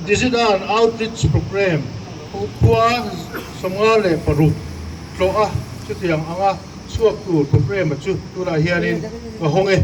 Digital Outreach Programme khua 56 tlawh a, chutiang anga chhuak tur programme chu tunah hianin ka hawng e.